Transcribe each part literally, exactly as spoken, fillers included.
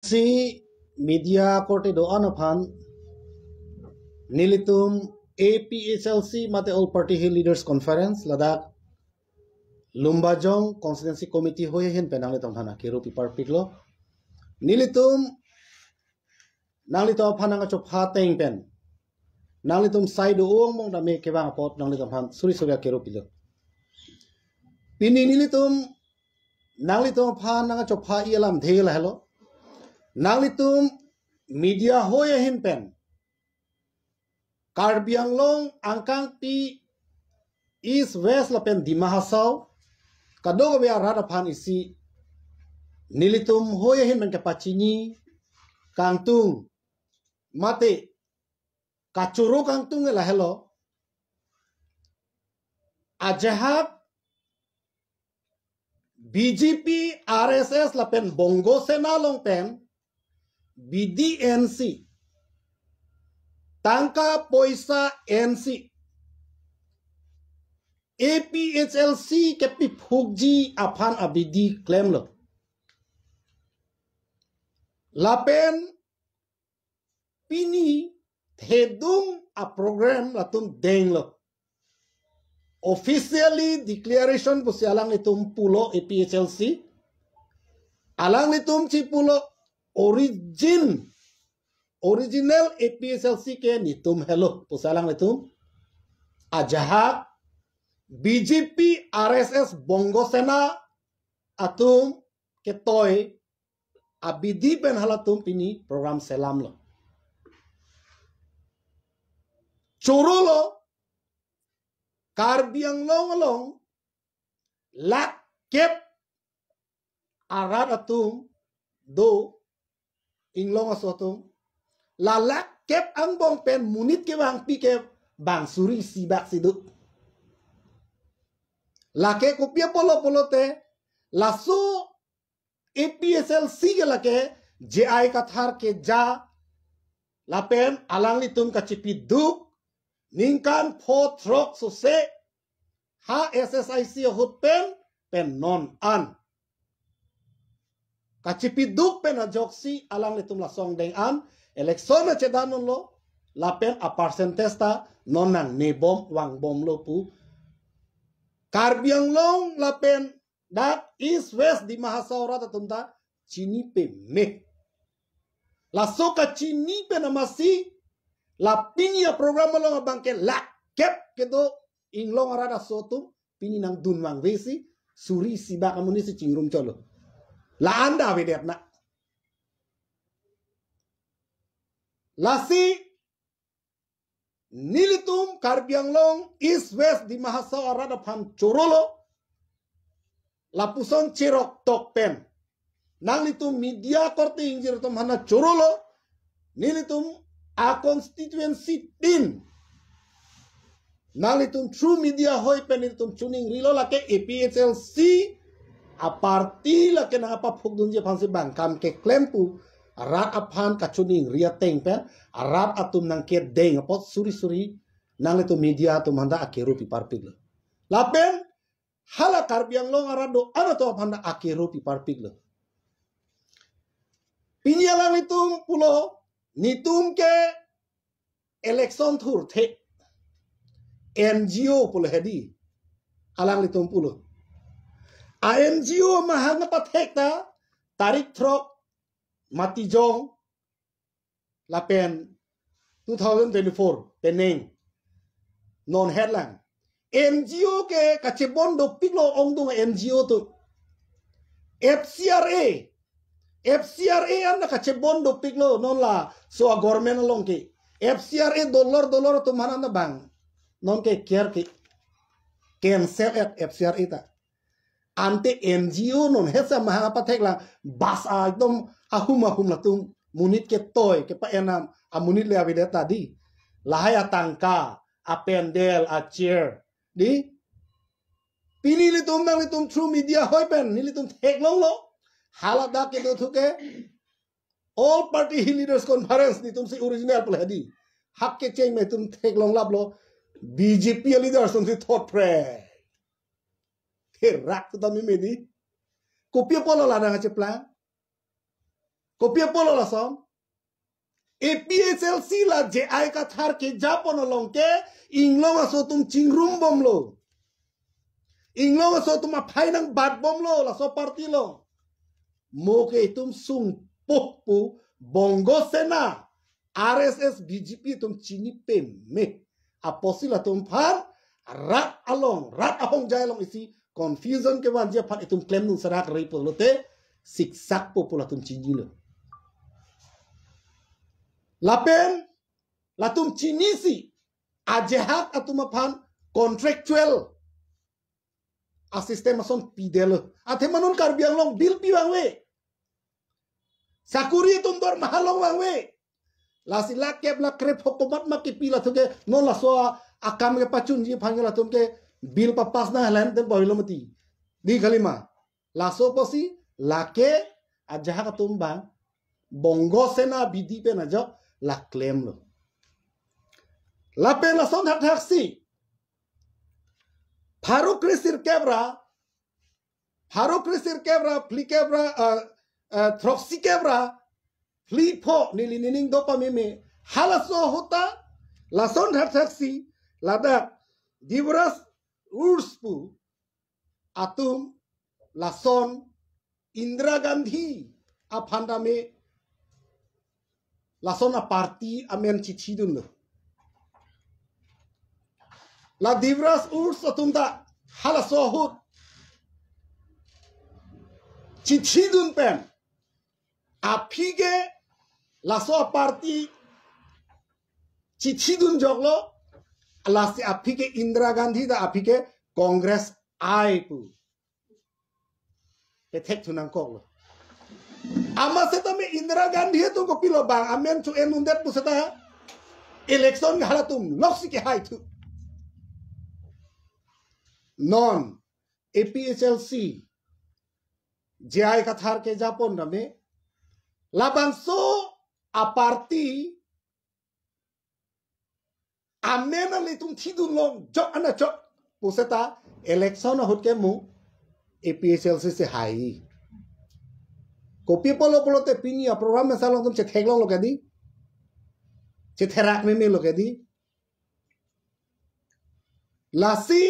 Si media korte do-an aphan nelitum A P H L C mate All Party Hill Leaders Conference ladak Lumbajong Constituency Committee hoi ahin pen nanglitum aphan akero piparpiklo. Nelitum nanglitum aphan nangkachopha ateng pen nanglitum sai do-ong mong dame kevang apot nanglitum aphan suri suri akero pilo. Pini nelitum nanglitum aphan nangkachopha-i alamthe lahelo. Nanglitum media hoi ahin pen Karbi Anglong angkangpi East, West lapen Dima Hasao kadokave arat aphan isi nelitum hoi ahin pen kepachini kangtung mate kachoro kangtung lahelo. Ajahak B J P, R S S lapen Bongo Sena along pen bidi ensi, tangka poisa ensi, A P H L C kepiphukji aphan abidi klemlo. Lapen pini thedung aprogram latum denglo. Officially declaration pusi alanglitum pulo A P H L C. Alanglitum si pulo origin, original A P H L C ke netum helo pusi alanglitum. Ajahak B J P, R S S, Bongo Sena atum ketoi abidi pen halatum pini program selamlo. Chorolo, Karbi Anglong along lakh kep arat atum do, Inglong aso atum. La lakh kep angbong pen monit kevangpi ke bang suri isi bak si do. Lake kopi apotlo pulote, laso A P H L C ke lake J I Kathar keja lapen alanglitum kachipiduk ningkan pho throk sose ha S S I C ahut pen pen non an kachipiduk pen ajoksi alanglitum laso angdeng an election achedan unlo lapen a percentage ta non nangnebom vangbomlo pu Karbi Anglong lapen dak East, West Dima Hasao arat atum ta chini peme. Laso kachini pen amatsi la pini aprogram along abang ke lakh kep kedo Inglong arat aso atum pini nangdun vangve si suri isi bak amonit si chingrum cholo. La-an ta avedet na. Lasi nelitum Karbi Anglong East, West Dima Hasao arat aphan chorolo. Lapuson cherok tok pen nanglitum media korte ingjir atum aphan chorolo. Nelitum a constituency tin nanglitum through media hoi pen nelitum chuning rilo lake A P H L C a party lake nangpaphukdunji aphan si bang kam keklem pu rat aphan kachuning ri ateng pen rat atum nangkedeng apot suri suri nanglitum media atum aphan ta akero piparpiklo. Lapen hala Karbi Anglong arat do-an atum aphan ta akero piparpiklo. Pini alanglitum pulo netum ke election thurthe N G O pulo hedi alanglitum pulo. A N G O mahang pathek ta tarik throk Matijong lapen two thousand twenty-four penang non hetlang. N G O ke kachebon dopiklo ongdung N G O atum. F C R A, F C R A an kachebon dopiklo non laso a government along ke. F C R A dolor dolor atum aphan an bang non ke care ke cancel et F C R A ta. Ante N G O non hesa mahang pathek lang bas a ekdom ahum ahum latum monit ketoi kepa-enam amonit le avedet ta di. Lahai atangka, apendel, achair di. Pini nelitum nanglitum through media hoi pen nelitum theklonglo. Hala dak kedo thu ke All Party Hill Leaders Conference netum si original pulo hedi. Hak kecheng netum theklonglaplo. B J P leaders atum si thot phre. Therak tu tami medi. Kopi apotlo la nangcheplang. Kopi apotlo lason? A P H L C la J I Kathar kejapon along ke inglong aso atum chingrum bomlo. Inglong aso atum aphai nangbat bomlo laso party along. Mo ke itum sungpok pu Bongo Sena, R S S, B J P atum chini peme. Apotsi latum aphan rat along, rat ahongjai along isi confusion kevanji aphan itum klemdun serak ri pulote siksak po pu latum chinilo. Lapen latum chinisi ajahak atum aphan contractual a-system ason pidetlo. Athema non Karbi Anglong bill pi vangve. Sakuri atum dormaha long vangve. Lasi lakh kep lakh krep hokomat ma kipi latum ke non laso a-, akam kepachunji aphan ke latum ke bill papass nanglang pen boilo mati. Dei kalima. Laso apotsi lake ajahak atum abang Bongo Sena bidi pen ajok la klemlo. Lapen lason thakthaksi pharo kre sirkep ra, pharo kre sirkep ra, phlikep ra, eh, eh, throksikep ra, phli pho neli nining do pameme. Halaso ahut ta lason thakthaksi ladak Devraj Urzai pu atum lason Indira Gandhi aphan tame lason a-party amen chichidunlo. La Devraj Urzai atum ta halaso ahut chichidun pen aphi ke laso a-party chichidun joklo, lasi aphi ke Indira Gandhi ta aphi ke Congress ai pu pethek thu nangkoklo. Amat setame Indira Gandhi atum kopilo bang amen chu enundet pu seta election halatum loksi kehai thu. Non A P H L C J I Kathar kejapon tame labangso a-party amen nanglitum thidun long jok ana chok pu seta election ahut ke mo A P H L C si hai. Kopi apotlo pulote pini a-program mesa along atum chetheklonglo ke dei. Chetherak memelo ke dei. Lasi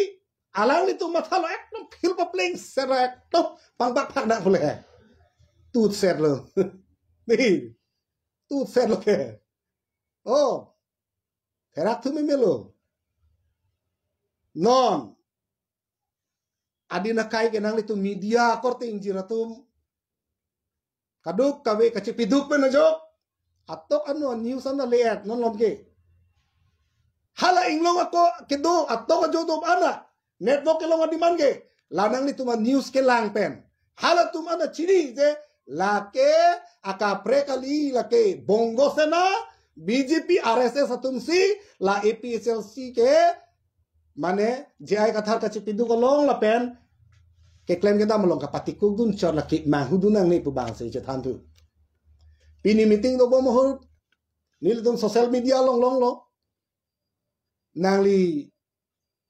alanglitum mathalo ekdom phil papleng sera ekdom pangbak phak nang pule. Tut serlo. Dei. Tut serlo ke. Oh. Therak thu memelo. Non. Adin akai ke nanglitum media korte ingjir atum kadokave kachepiduk pen ajok. Atok ano news ana le-et non lom ke. Hala inglong ako kedo atok ajo dom ana network kelong adiman ke. La nanglitum a-news kelang pen halatum ana chini je lake akaprek kali, lake Bongo Sena, B J P, R S S atum si la A P H L C ke mane J I Kathar kachepiduk along lapen keklem kedam along kapatikuk dun chot lake manghudun nangne pu bang si chethan thu. Pini meeting dobom ahut nelitum social media along longlo. Nangli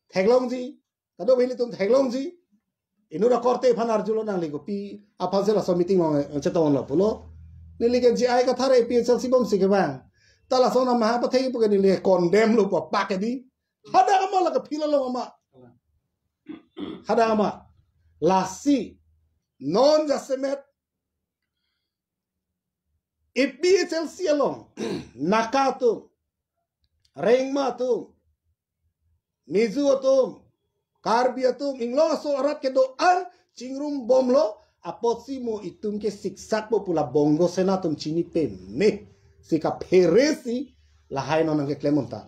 theklongji, kadokave ilitum theklongji. Inut akorte aphan arjulo nangli kopi aphan si laso meeting along, eh, chetonglo pulo. Neli ke J I Kathar A P H L C bom si kevang. Ta lason amaha pathek pu ke neli condemn lo pu apak ke dei. Hadak amat lake phil along amat. Hadak amat. Lasi non jasemet A P H L C along Naga atum, Rengma atum, Mizo atum, Karbi atum, inglong aso arat kedo-an chingrum bomlo, apotsi mo itum ke siksak po pu la Bongo Sena atum chini peme si kaphere si lahai non nangkeklem unta.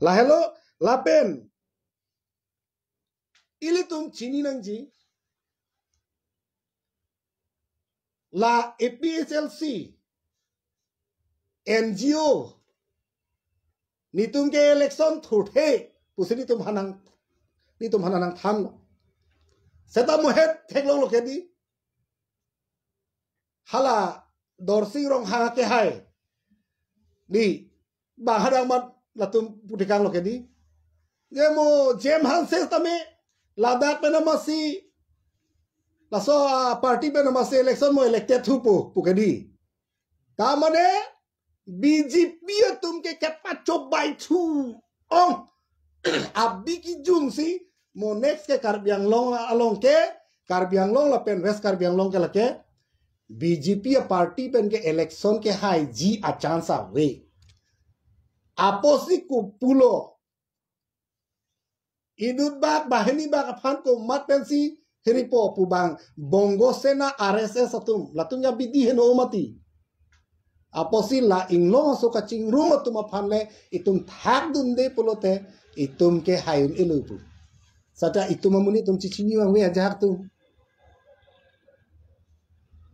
Lahelo lapen ilitum chini nangji la A P H L C, N G O, netum ke election thurthe pusi netum hanang, netum hanang nangthanlo. Seta mo het theklonglo ke dei. Hala Dorsing Ronghang ke hai. Dei, bang hadak amat latum putikanglo ke dei. Je mo J M Hanse tame ladak pen amatsi, laso, ah, party pen amatsi election mo elected thupo pu ke dei. Ta mane B J P atum ke kepachobei thu ong. Abi kijun si mo next ke Karbi Anglong along ke, Karbi Anglong lapen West Karbi Anglong ke lake B J P a party pen ke election kehaiji a chance ave. Apotsi kopulo, inut bak banghini bak aphan komat pensi hiripo pu bang Bongo Sena R S S atum, latum ya bidi heno mati. Apotsi la Inglong aso kachingrum atum aphan le itum thakdunde pulote itum ke hai un-elo pu. Seta itum amonit atum chichini vangve ajahak atum.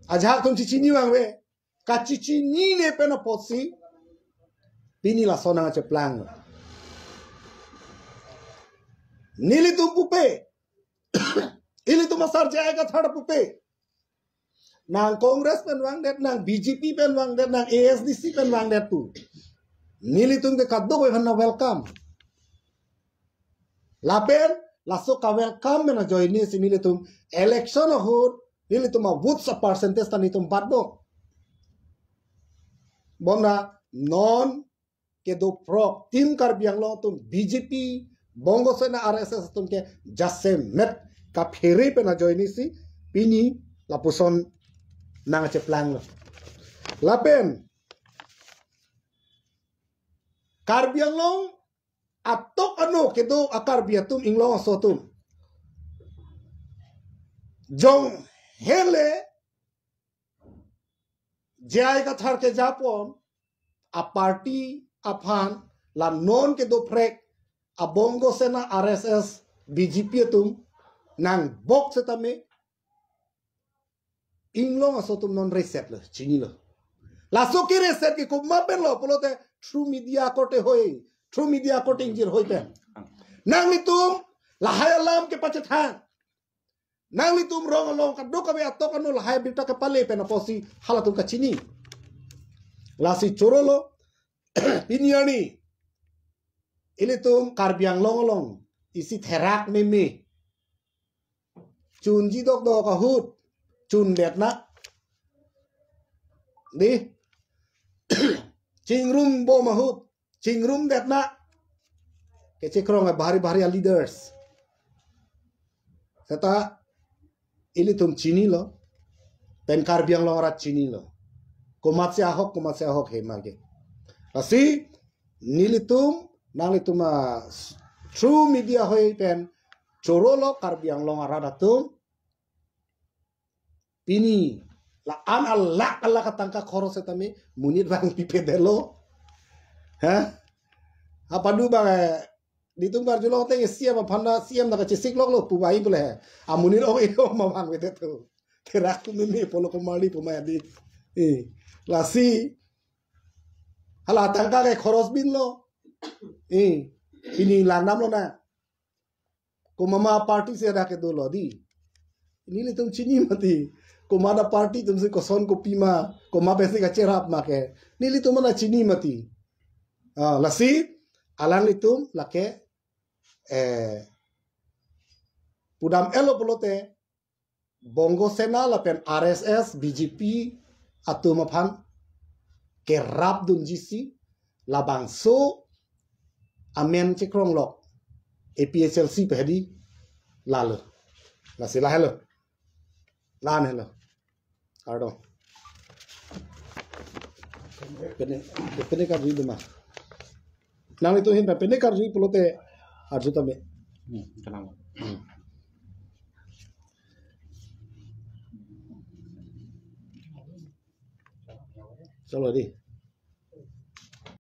Ajahak atum chichini vangve. Kachichinine pen apotsi pini lason nangcheplang. Nelitum pupe. Ilitum asar J I Kathar pupe. Nang Congress pen vangdet, nang B J P pen vangdet, nang A S D C pen vangdet pu. Nelitum ke kadokave aphan na welcome. Lapen laso ka-welcome pen ajoine si nelitum election ahut nelitum a votes a percentage ta nelitum batbom. Bonta non kedo phrok Team Karbi Anglong atum, B J P, Bongo Sena R S S atum ke jasemet kaphere pen ajoine si pini lapuson nangcheplang lo. Lapen Karbi Anglong atok ano kedo a Karbi atum, Inglong aso atum, jong hele J I Kathar kejapon a party aphan la non kedo phrek a Bongo Sena R S S B J P atum nangbok setame Inglong aso atum non reset lo, chinilo. Laso ke reset ke komat pen lo pulote through media korte hoi, through media korte ingjir hoi pen. Nanglitum lahai alam kepachethang. Nanglitum rong along kadokave atok ano lahai birta kepale pen apotsi halatum kachini. Lasi chorolo pini arni ilitum Karbi Anglong along isi therak meme chunji dokdok ahut chundet na. Di. Chingrum bom ahut chingrumdet na. Kechekrong bahari bahari a leaders. Seta ilitum chinilo. Pen Karbi Anglong arat chinilo. Komatsi ahok, komatsi ahok he mage. Lasi nelitum, nanglitum a through media hoi pen chorolo Karbi Anglong arat atum. Pini la-an alak alak atangka khoros setame monit vangpipedetlo. Ha? Apadu bang, eh, nelitum karjulong te C M aphan na C M na kachesik loklo pu bai pule. Amonit ong ilo ma vangvedet tu. Therak tu meme pulo komarli pu ma di. Eh, lasi hala tangka ke khoros binlo. Eh, pini langdamlo na. Komat ma party si hadak kedo lo di. Nelitum chini mati. Komat a party atum si koson kopima, komat pensi kacherap ma ke, nelitum mana chini mati. Ah, lasi alanglitum lake, eh, pudam-etlo pulote Bongo Sena lapen R S S, B J P atum aphan kerapdunji si labangso amen chekronglok A P H L C pu hedi lalo. Lasi lahelo. La-an helo. Kardom. Pene, pene karjui duma. Nanglitum ahin pene karjui pulote arju tame. Hmm, tenang. Hmm. Chalo di.